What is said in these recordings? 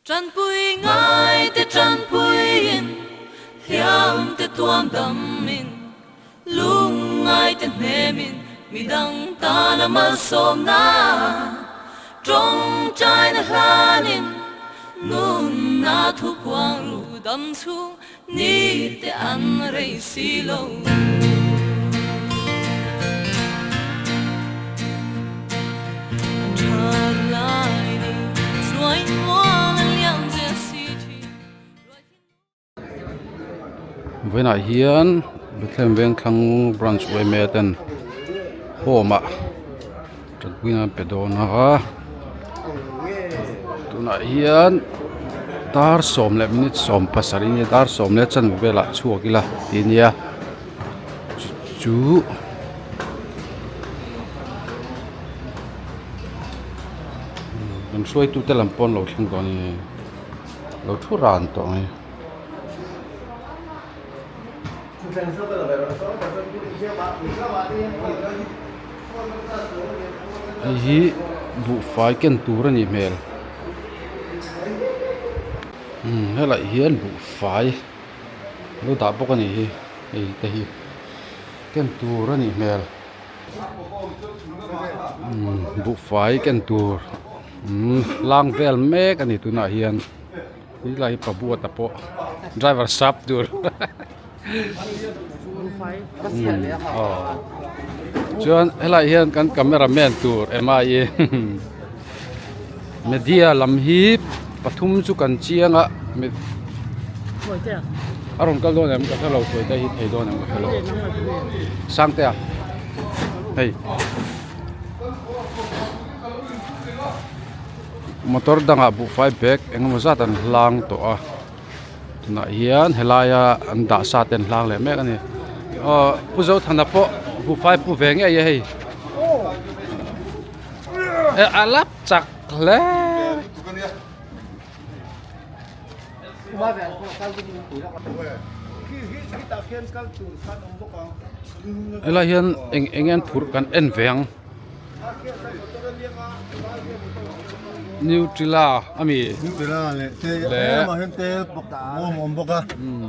Tanpui ngai te tanpuiin, hliam te tuam damin, lungngai te hnemin, midang tana malsawmna tawngtaina hlanin, nunna thu puang ru dam chhung ni te an rei si lo. Vawiinah hian Bethlehem Vengthlang branch yma ten home ah tanpuina an pe dawn a tunah hian dar sawm leh minute sawm pasarih nia dar sawm leh chanve velah chhuak ila tih a nia chu kan hruaitu te lam pawh an lo thleng tawh a ni lo thu ran tawh a ni. Hei hi buhfai ken tur a nih hmel umm helaiah hian buhfai lo dah bawk a nih hi hei te hi ken tur a nih hmel umm buhfai ken tur umm hlang vel mek a ni tunah hian helai hi pabuata pawh driver sap tur. Chuan helaiah hian kan camera man tur M I media lam hi pathum chu kan chiang a a rawn kal dawn em ka hrelo hruaite hi thei dawn em ka hrelo Sangtea hei motor dangah buhfai bag engemaw zat an hlang tawh a. Tunah hian helaia an dah sa te an hlang leh mek a ni aw pu Zothana pawh buhfai pu ve ngei a hei eh a lap chak hle helai hian eng eng nge an phurh kan en ve ang. Nutella a mi Nutella leh te lamah hian tel bawm a awm bawk a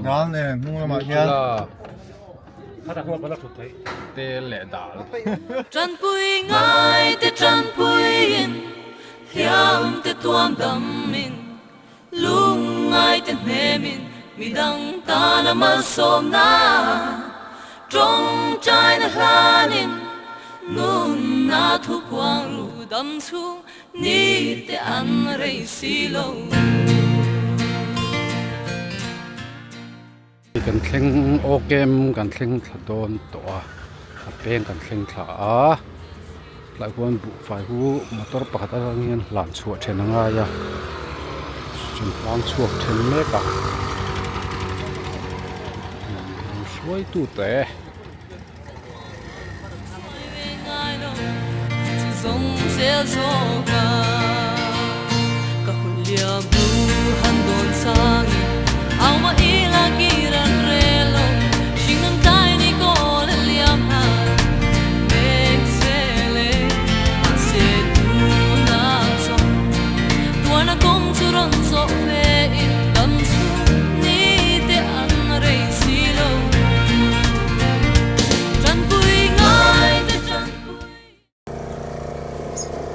dal nen hnung lamah hian tel leh dal Tanpui ngai te tanpuiin hliam te tuam damin lungngai te hnemin midang tana malsawmna tawngtaina hlanin nunna thu puang ru dam chhung ni te an rei si lo. Kan thleng awkem kan thleng thla dawn tawh a a peng kan thleng thla a tlai khuan buhfai hu motor pakhat atang hian hlan chhuah then a ngai a chung hlang chhuak then mek a hruaitu te.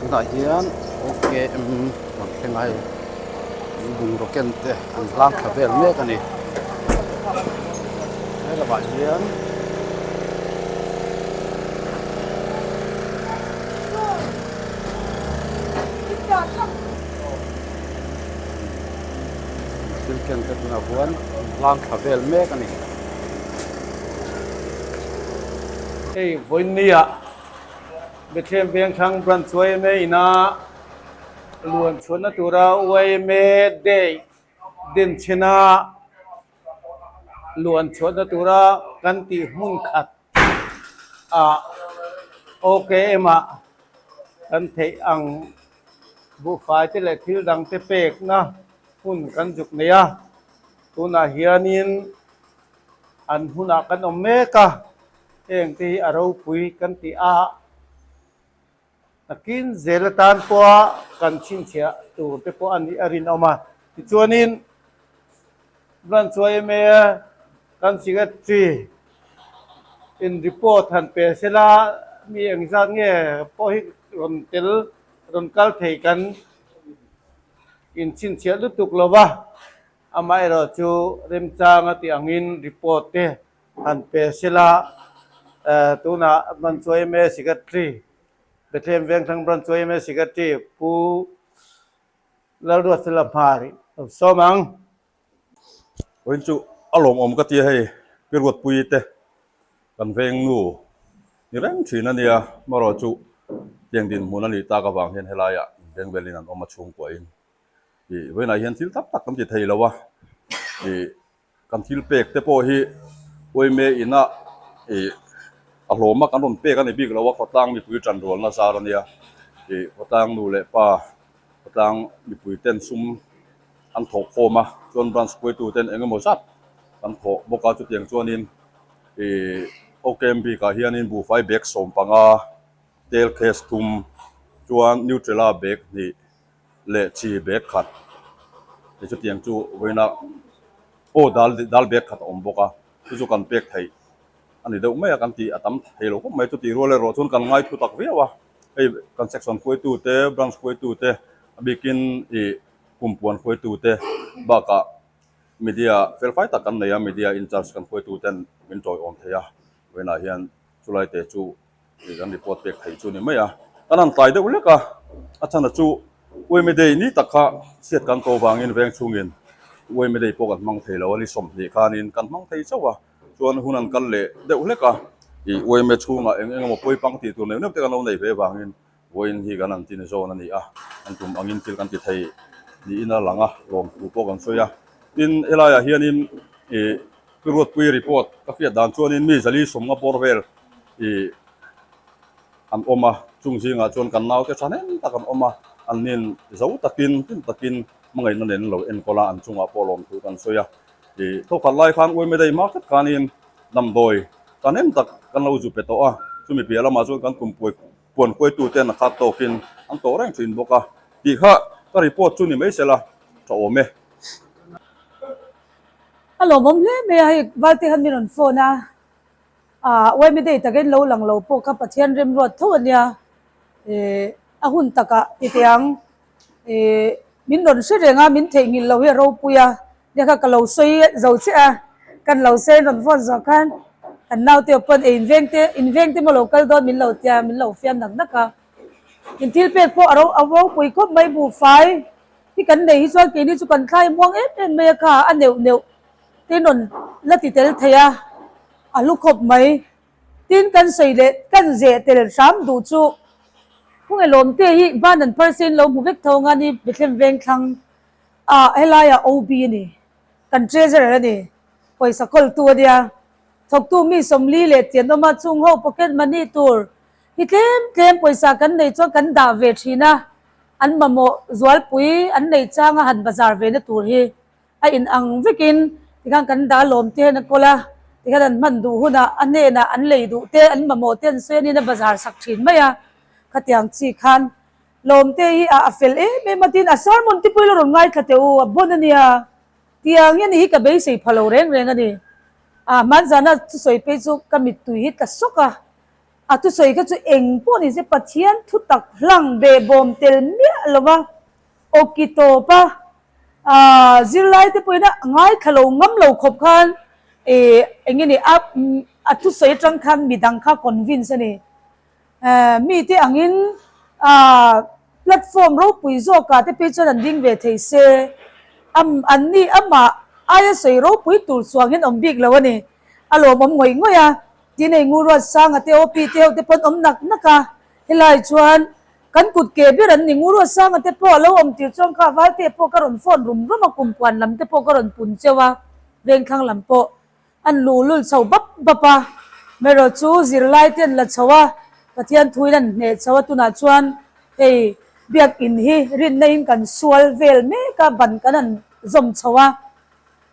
Tunah hian OKM kan thleng a hei bungraw ken te an hlang thla vel mek a ni he lamah hian thil ken te tunah huan an hlang thla vel mek a ni. Hei vawinia Bethlehem Vengthlang Branch yma ina luan chhuahna tura yma Day din chhina luan chhuahna tura kan tih hmun khat ah OKM ah kan theih ang buhfai te leh thil dang te pekna hun kan zuk nei a tunah hianin an hunah kan awm mek a heng te hi a ropui kan tih a takin zel atan pawha kan chhinchhiah tur te pawh a nih a rinawm a. Tichuanin Branch yma kan Secretary in report han pe sela mi engzat nge pawh hi rawn tel rawn kal thei kan inchhinchhiah lutuk lo va, amaherawhchu remchanga tih angin report te han pe sela tunah Branch yma Secretary Bethlehem Vengthlang Branch yma Secretary Pu Lalruatfela hmar i lo sawm ang. Vawiin chu a lawmawm ka ti a hei, Pi Ruatpuii te kan veng nu ni reng thin a nia, marawh chu tiang dinhmun a nih tak avang hian helaiah veng velin an awm a chhungkuahin ih vawiinah hian thil tam tak kan ti thei lo a, ih kan thil pek te pawh hi Uaime ina ih a hlawma kan rawn pek a ni bik lo a, khawtlang mipui tanrualna zar a nia, ih khawtlang nu leh pa khawtlang mipui ten sum an thawh khawm a, chuan branch hruaitu ten eng emaw zat an thawh bawk a, chutiang chuanin ih OKM bikah hianin buhfai bag 15 tel case thum chuan Nutrela bag hnih leh chi bag khat ti chutiang chu vawiina aw dal dal bag khat a awm bawk a, chu chu kan pek theih a ni deuh mai a kan tih a tam thei lo khawp mai chutih rual erawh chuan kan ngai thu tak viau a, hei kan section hruaitu te branch hruaitu te a bikin ih kumpuan hruaitu te bakah media felfai tak kan nei a media in charge kan hruaitu ten min tawiawm thei a vawiinah hian chulai te chu Tih kan report pek theih chu ni mai a, kan han tlai deuh lek a, a chhan chu Uaime Day ni tak kha chhiat kan ko vangin veng chhungin Uaime Day pawh kan hmang thei lo a ni 20 khanin kan hmang thei chauh a, chuan hun an kal leh deuh hlek a, ih Uaime chhungah eng eng emaw pawipang tih tur neuh neuh te kan lo nei ve vangin vawiin hi kan han tin zawn a ni a, kan tum angin thil kan ti thei niin a lang a, lawmthu pawh kan sawi a, tin helaiah hianin ih Ruatpui report ka hriat dan chuanin mi zali sawmnga bawr vel ih an awm a, chung zingah chuan kan naute thahnem tak an awm a, an nin zo takin hlim takin hmangaihna nen an lo enkawl a, an chungah pawh lawmthu kan sawi a, ih thawkhat lai khan Uaimedei hma khat khanin damdawi thahnem tak kan lo zu pe tawh a, chumi piah lamah chuan kan kum puai puan huaituten a khat tawkin an tawh reng thin bawk a, tih kha ka report chu ni mai sela tha awm e. A lawmawm hle mai a, hei Valte khan min rawn phone a. Ah Uaime Day takin lo lang lo pawh kha Pathian remruat tho a nia eh a hun takah ti teh ang eh min rawn hre reng a min theihnghilh loh hi a ropui a nia kha ka lo sawi zo chiah a kan lo sawi rawn phone zawh khan kan naute pawn ei inveng te inveng te maw lo kal dawn min lo tia min lo fiam nak nak a in thil pek pawh a ro a ropui khawp mai buhfai hi kan nei hi chuan keini chu kan thlai muang em em mai a kha a neuh neuh tin rawn la ti tel thei a. A hlu khawp mai. Tin kan sawi leh kan zeh tel hram duh chu Khawngei Lawmte hi ban an phar sein lo hmu vek tho anga ni Bethlehem Vengthlang ah helaiah OB a ni. Kan treasurer a ni. Pawisa kawltu a nia. Thawktu mi 40 leh tian awm a chung ho pocket money tur hi tlem tlem pawisa kan nei chuan kan dah ve thin a, an mamawh zualpui an nei changa han bazar ve na tur hi. A in ang vekin tikhan kan dah lawm te hian a kawl a, tikhan an hman duh hunah a hnenah an lei duh te, an mamawh te an sawi a niin a bazar sak thin mai a, khatiang chi khan lawm te hi a a fel em em a tin a sermon te pawh hi la rawn ngaithla teh u, a bon a nia, tiang hian hi ka beisei pha lo reng reng a ni, a hmanzana thusawi phei chu ka mittui hi tla sawk a, a thusawi kha chu eng pawh ni se Pathian thutak hlang behbawm tel miah lo va. Awki tawp a, aah zirlai te pawhin a ngaithla lo ngam lo khawp khan ih eng nge ni a a thusawi atang khan midang kha convince a ni. Aah mite angin aah platform ropui zawkah te phei chuan an ding ve thei se, am an ni amah aia sawi ropui tur chuang hian awm bik lo a ni. A lawmawm ngawih ngawih a, tin hei Nguruatsanga te OP te ho te pawn awm nak nak a, helai chuan Kan kut ke ber an ni ngur a, Sanga te pawh a lo awm tir chuan kha Valte pawh ka rawn phone rum rum a, kum puan lam te pawh ka rawn pun cheu a, vengthlang lam pawh an luh lul chho bap bap a, Mero chu zirlai te an la chho a, Pathian thuin an hneh chho a, tunah chuan hei Biakin hi rinna in kan sual vel mek a, ban kan han zawm chho a,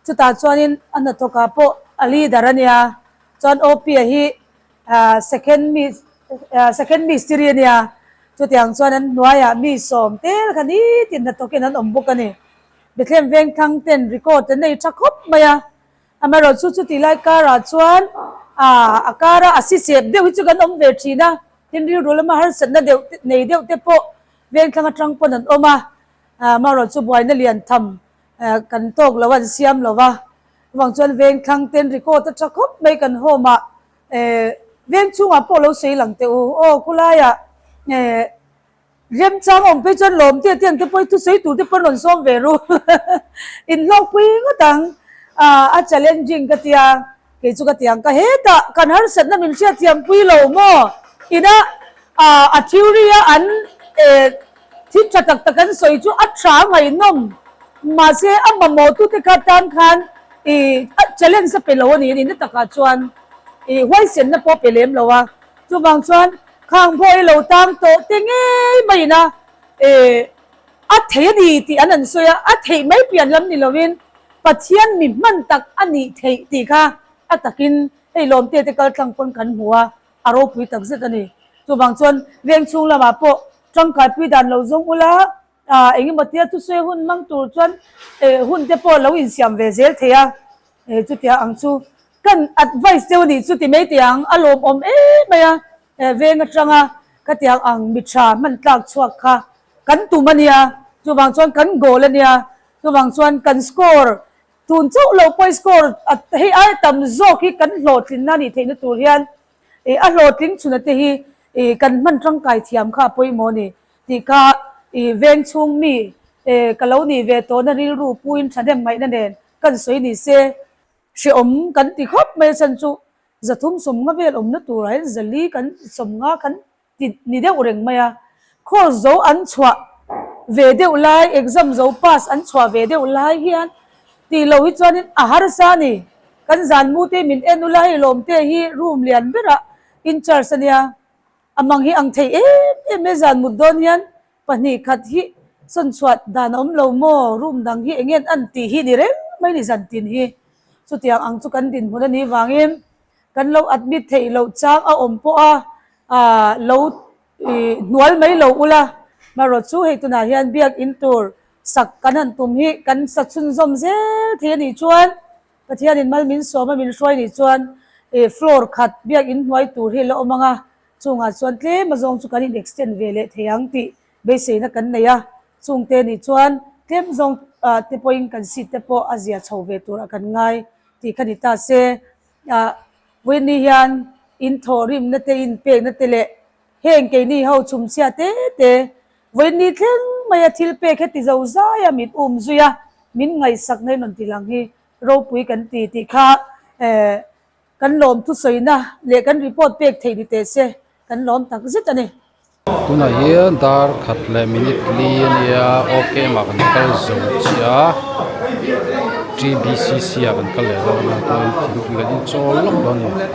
chutah chuanin a hnathawkah pawh a leader a nia, chuan OP-a hi Second miss second mistiri a nia, chutiang chuan an hnuaiah mi sawm tel kha nitin hnathawkin an awm bawk a ni. Bethlehem Vengthlang ten record an nei tha khawp mai a, amaherawhchu chu chutih lai karah chuan a kara a si sep deuh hi chu kan awm ve thin a, tin rilru lama harsatna deuh nei deuh te pawh Vengthlang atang pawn an awm a, amaherawhchu buaina lian tham kan tawk lo a, an siam lo va, chuvang chuan Vengthlang ten record a tha khawp mai kan home ah veng chhungah pawh lo sawi lang teh u, aw khulaiah Remchang awm phei chuan lawm te te ang te pawh hi thusawi tur te pawh an rawn sawm ve ru. Inhlawkpui ngawt ang. A challenging ka tia, kei chu ka ti ang ka hetah kan harsatna min hriatthiam pui lo maw? Ina a theory a an thil tha tak tak an sawi chu a tha ngaihnawm mahse a mamawh tute kha tan khan a challenge a pe lo a ni a ni na takah chuan huaisenna pawh a pe lem lo a. Chuvang chuan khang pawh i lo tang tawh te ngei maiin a eh a thei a ni tih an an sawi a, a theih mai pian lam ni lovin Pathian mi hman tak a nih theih tih kha a takin hei lawmte te kal tlang pawn kan hmu a, a ropui tak zet a ni. Chuvang chuan veng chhung lamah pawh tangkaipui dan lo zawng ula Ah, engemaw tia thusawi hun hmang tur chuan eh hun te pawh lo insiam ve zel thei a, eh chutia ang chu kan advice deuh a nih chu ti mai teh ang, a lawmawm em mai a, eh veng atanga khatiang ang mi tha hman tlak chhuak kha kan tum a nia, chuvang chuan kan goal a nia, chuvang chuan kan score tun chauh lo pawh i score hei aia tam zawk hi kan hlawhtlinna a nih theihna tur hian eh a hlawhtling chhuna te hi eh kan hman tangkai thiam kha a pawimawh a ni. Tih kha i veng chhung mi e ka lo nih ve tawhna rilru puin thahnem ngaihna nen kan sawi ni se hrehawm kan ti khawp mai a chhan chu zathum sawmnga vel awmna turah hian zali kan sawmnga kan ti ni deuh reng mai a, course zo an chhuah ve deuh lai exam zo pass an chhuah ve deuh lai hian tih loh hi chuanin a harsa a ni, kan zan mu te min en ula hei lawmte hi room lian berah in charge a nia. A mang hi ang thei em em e zan mut dawn hian pahnih khat hi sawn chhuat dan a awm lo maw room dang hi eng nge an tih hi ni reng mai ni zan tin hi chutiang ang chu kan dinhmun a nih vangin kan lo admit theih loh chang a awm pawh a ah lo ih hnual mai lo ula marawh chu hei tunah hian biak in tur sak kan han tum hi kan sa chhunzawm zel thei a nih chuan Pathianin mal min sawm a min hruai nih chuan ih floor khat biak in hnuai tur hi a la awm ang a, chungah chuan tlem azawng chu kan in extend ve leh thei ang tih beiseina kan nei a, chungte nih chuan tlem zawng ah te pawhin kan seat te pawh a zia chho ve tur a kan ngai tih kha ni ta se. Ah Winnie hian in thawhrimna te in pekna te leh heng keini ho chhumchhia te te Vawiinni thleng maia thil pek heti zo zaia min um zui a, min ngaihsak na in rawn ti lang hi ropui kan ti tih kha kan lawm thusawina leh kan report pek theih ni teh se kan lawm tak zet a ni. Tunah hian dar khat leh minute li a nia OKM ah kan kal zo chiah a TBCC ah kan kal leh dawn a chuan thingpui kan inchawl lawk dawn a ni.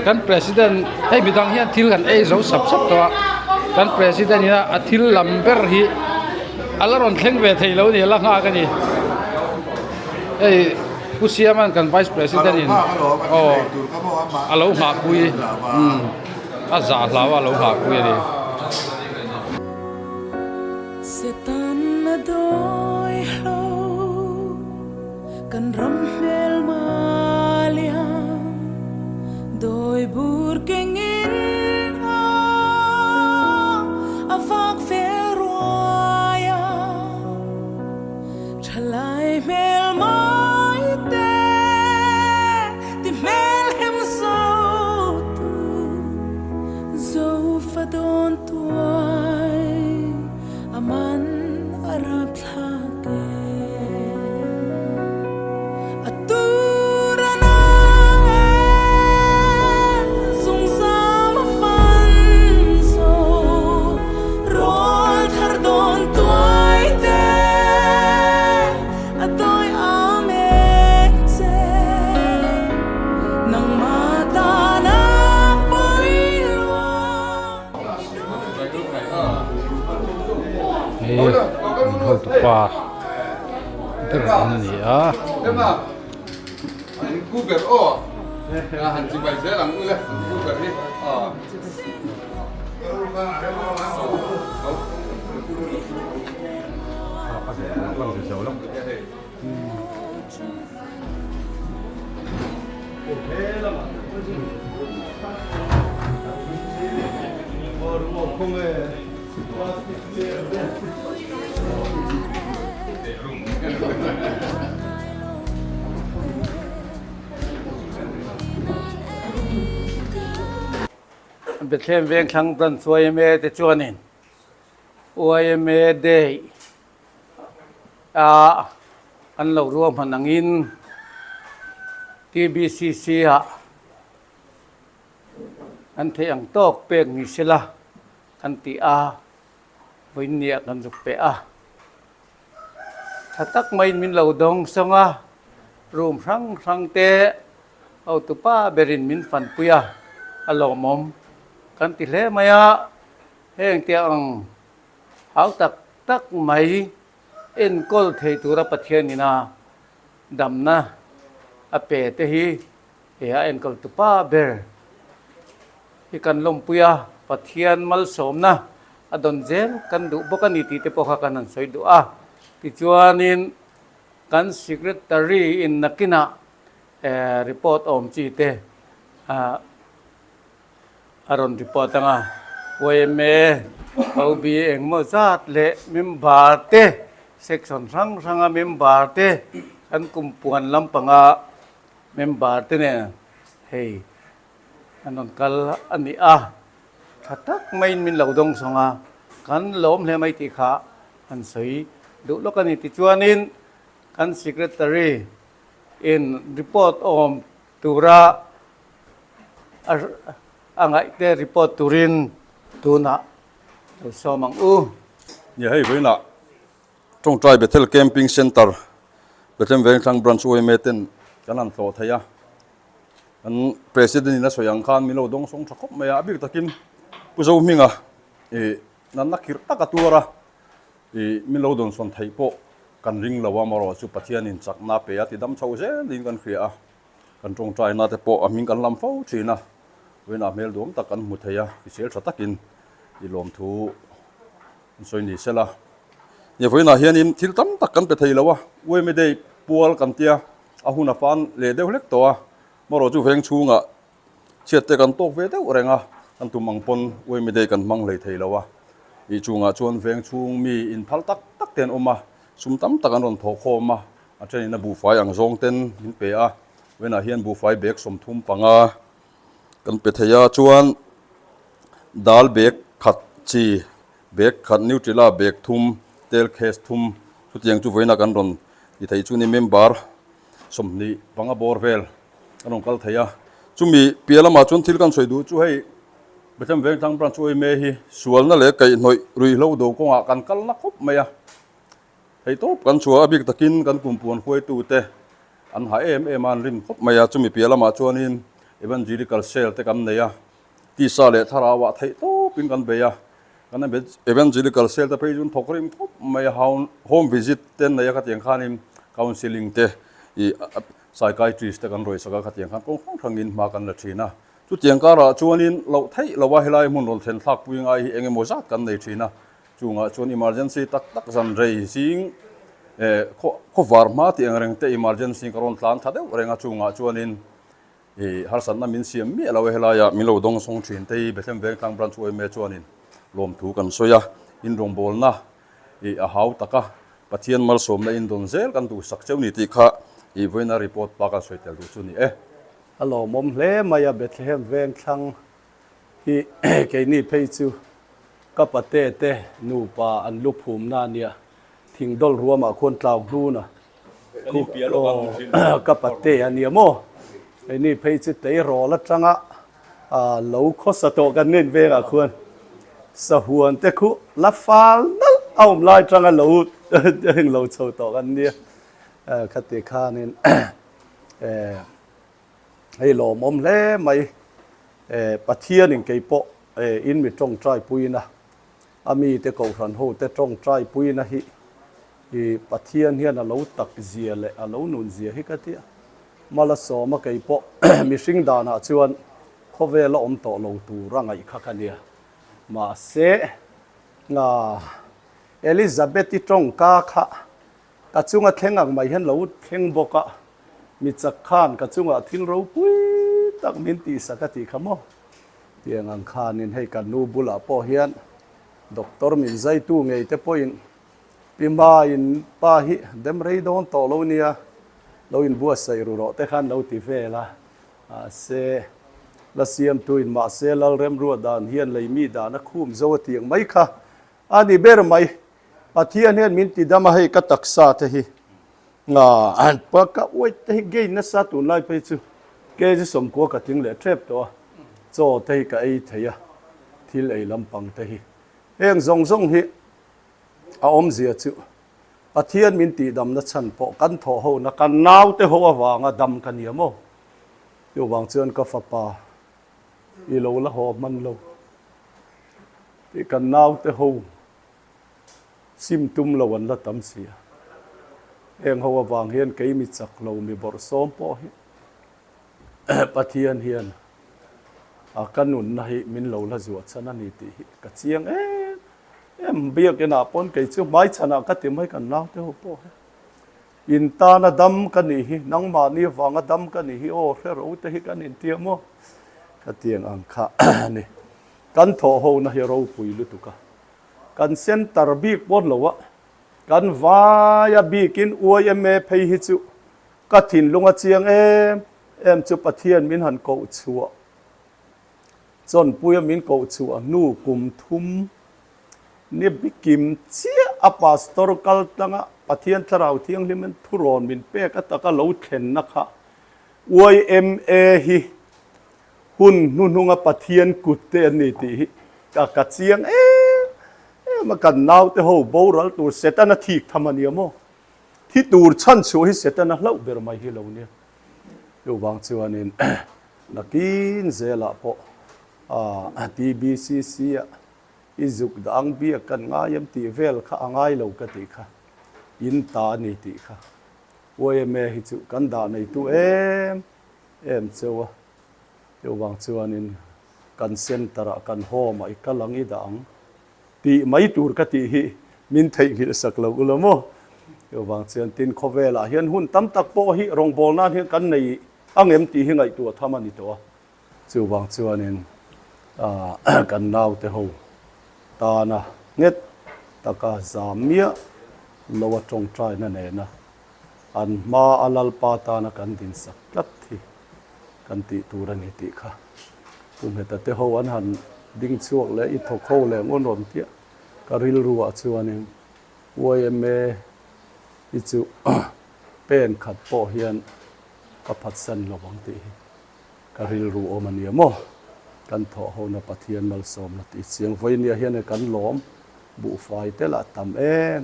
Kan president hei midang hian thil kan ei zo sap sap tawh a kan president in a thil lam ber hi a la rawn thleng ve thei lo a ni a la nghak a ni hei pu siama'n kan vice president in aw a lo nghah pui umm a zah hlau a a lo nghah pui a ni. Kan ram hmel maliam dawi bur kengin a a vak vel ruai a thalai hmel mai te ti hmel hem zo tu zo fa dawn tuai a man a rap thlak e. A tur a nang e, zungzam a fan zo, rawl thar dawn tuai te. An hotupa ber an ni a. Bethlehem Vengthlang Branch yma te chuanin yma Day a an lo ruahman angin TBCC ah an theih ang tawk pek ni sela kan ti a, vawiinniah kan zuk peh a. Tha tak maiin min lo dawng sawng a, room hrang hrang te hotupa berin min fanpui a, a lawmawm kan ti hle mai a, heng te ang hau tak tak mai enkawl thei tura Pathian ina damna a pe te hi he a enkawl tupa ber hi kan lawmpui a, Pathian malsawmna a dawn zel kan duh bawk a ni tih te pawh kha kan han sawi duh a. Tichuanin kan Secretary in nakinah report awm chi te a rawn report ang a, yma, OB engmaw zat leh member te, section hrang hranga member te, kan kumpuan lampanga member te nen hei an rawn kal a ni a, tha tak maiin min lo dawng sawng a, kan lawm hle mai tih kha an sawi duh lawk a ni. Tichuanin kan secretary in report awm tura a ngaihte report turin tunah lo sawm ang u. Nia hei vawiinah Tawngtai Bethel Camping Centre Bethlehem Vengthlang Branch yma ten kan han tlawh thei a, kan President in a sawi ang khan min lo dawng sawng tha khawp mai a, a bik takin Pu Zohminga ih natna khirh tak a tuar a, ih min lo dawnsawn theih pawh kan ring lo a, amaherawhchu Pathianin chakna a pe a ti dam chho zel niin kan hria a. Kan tawngtaina te pawh a hming kan lam fo thin a, vawiinah hmel duam tak kan hmu thei a, hrisel tha takin i lawmthu an sawi ni sela. Nia vawiinah hianin thil tam tak kan pe thei lo a, Ueme Day pual kan tia a hun a fan leh deuh hlek tawh a, marawh chu veng chhungah chhiat te kan tawk ve deuh reng a, kan tum ang pawn Ueme Day kan hmang hlei thei lo a, ih chungah chuan veng chhung mi inphal tak tak te an awm a, sum tam tak an rawn thawh khawm a. A thenin a buhfai ang zawng ten min pe a, vawiinah hian buhfai bag 35 kan pe thei a, chuan dal bag khat chi bag khat Nutella bag thum tel case thum chutiang chu vawiinah kan rawn ti thei chu ni member 25 bawr vel kan rawn kal thei a, chumi piah lamah chuan thil kan sawi duh chu hei Bethlehem Vengthlang Branch yma hi sualna leh kaihhnawih ruihhlo do kawngah kan kal na khawp mai a. Hei tawp kan chhuah a bik takin kan kumpuan huaitute an ha em em a, an rin khawp mai a, chumi piah lamah chuanin Evangelical Cell te kan nei a, tisa leh thlarauah theih tawpin kan bei a, kan Evangelical Cell te phei chu an thawk rim khawp mai a, home visit te an nei a khatiang khanin counselling te ih psychiatrist te kan rawisak a khatiang khan kawng hrang hrangin hma kan la thin a, chutiang karah chuanin loh theih loh a helai hmun rawn thlen thlak pui ngai hi eng emaw zat kan nei thin a. Chungah chuan emergency tak tak zan rei zing eh khaw var hma tih ang reng te emergency ka rawn tlan tha deuh reng a chungah chuanin ih harsatna min siam miah lo e helaiah min lo dawng sawng thin te hi Bethlehem Vengtlang Branch yma chuanin lawmthu kan sawi a inrawngbawlna ih a hau tak a Pathian malsawmna indawn zel kan duhsak cheu ni tih kha ih vawiina report pa kan sawi tel duh chu ni e. A lawmawm hle mai a Bethlehem Vengthlang hi keini phei chu Ka pate te nupa an lu phumna a nia, thingdawl ruamah khuan tlau hnuna ka pate a nia maw? Keini phei chu tleirawl atanga lo khawsa tawh kan nen vengah khuan sahuan te khu la fal nalh a awm lai atanga lo englo chho tawh kan nia, khati khanin hei lawmawm hle mai. Pathianin kei pawh in mi tawngtai puina, a mite kohhran hote tawngtai puina hi I Pathian hian a lo tak zia leh a lo nun zia hi ka ti a. Malasawma kei pawh mihring danah chuan khawvel a awm tawh lo tur a ngaih kha ka nia. Mahse, Elizabeth-i tawngka kha ka chunga thleng ang mai hian lo thleng bawk a, mi chak khan ka chungah thil ropui tak min tihsak a tih kha maw? Tiang ang khanin hei kan nu bulah pawh hian doctor min zaitu ngei te pawhin Pi Hmain pa hi dem rei dawn tawh lo nia, lo inbuatsaih ru rawh te khan lo ti vel a, mahse la siamtuin mahse Lalremruat dan hian leimi dan a khum zo a tiang mai kha a ni ber mai. Pathian hian min ti dam a, hei ka taksa te hi ka uaih te hi gain nasa tunlai phei chu kg 90 ka tling leh tep tawh a, chaw te hi ka ei thei a, thil ei lampang te hi heng zawng zawng hi A awmzia chu Pathian min tihdamna chhan pawh kan thawh hona kan naute ho avanga dam ka nia maw? Chuvang chuan ka fapa i lo la haw hman lo tih kan naute ho sim tum lo an la tam si a. Heng ho avang hian kei mi chak lo mi bawrhsawm pawh hi Pathian hian a ka nunna hi min lo la zuah chhan a ni tih hi ka chiang em em. Biakinah pawn kei chu hmaichhanah ka ti mai kan naute ho pawh hi in tana dam ka nih hi, nangmahni avanga dam ka nih hi aw hre ro te hi kan intia maw ka tiang ang kha a ni. Kan thawh hona hi ropui lutuk a, kan center bik pawn lo a, kan vaia bikin YMA phei hi chu Ka thinlung a chiang em em chu Pathian min han koh chhuah, Chawnpuia min koh chhuah hnu kum thum ni bikim chiah a pastor kal tlanga Pathian Thlarau Thianghlimin thurawn min pek a taka lo thlenna kha yma hi hun hnuhnunga Pathian kut te an ni tih hi ka ka chiang em em a, kan naute ho boral tur Setana thik tham a nia maw? Thi tur chhan chhuah hi Setana hlauh ber mai hi lo nia. Chuvang chuanin nakin zelah pawh TBCC-a i zuk dah ang biak kan ngai em tih vel kha a ngai lo ka tih kha. In ta a ni tih kha. YMA hi chu kan dah neitu em em cheu a. Chuvang chuanin kan centre-ah kan home-ah i kal ang i dah ang. Tih mai tur ka tih hi min theihnghilh sak lo ula maw? Chuvang chuan tin khawvelah hian hun tam tak pawh hi rawngbâwl nan hian kan nei ang em tih hi ngaihtuah tham a ni tawh a. Chuvang chuanin kan naute ho tana nghet taka zam miah lo a tawngtaina nena an hma a Lalpa tana kan dinsak tlat hi kan tih tur a ni tih kha Pu Hmeta te ho an han ding chhuak leh i thawk ho leh ngawn rawn piah ka rilru ah chuanin yma hi chu pen khat pawh hian ka phatsan lo ang tih hi ka rilru awm a nia maw kan thawh hona Pathian malsawmna tih chiang vawinia hian kan lawm buhfai te lah tam em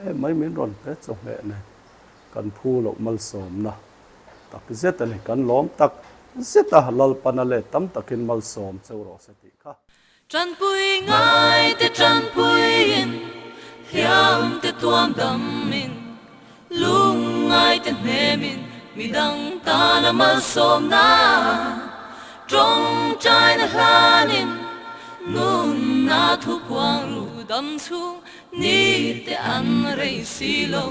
em mai min rawn pe chawhmeh nen kan phu loh malsawmna Tak zet a ni, kan lawm tak zet a, Lalpana let tam takin malsawm cheu rawh se tih kha. Tanpui ngai te tanpuiin, hliam te tuam damin, lungngai te hnemin, midang tana malsawmna tawngtaina hlanin, nunna thupuang ru dam chhung ni te an rei si lo.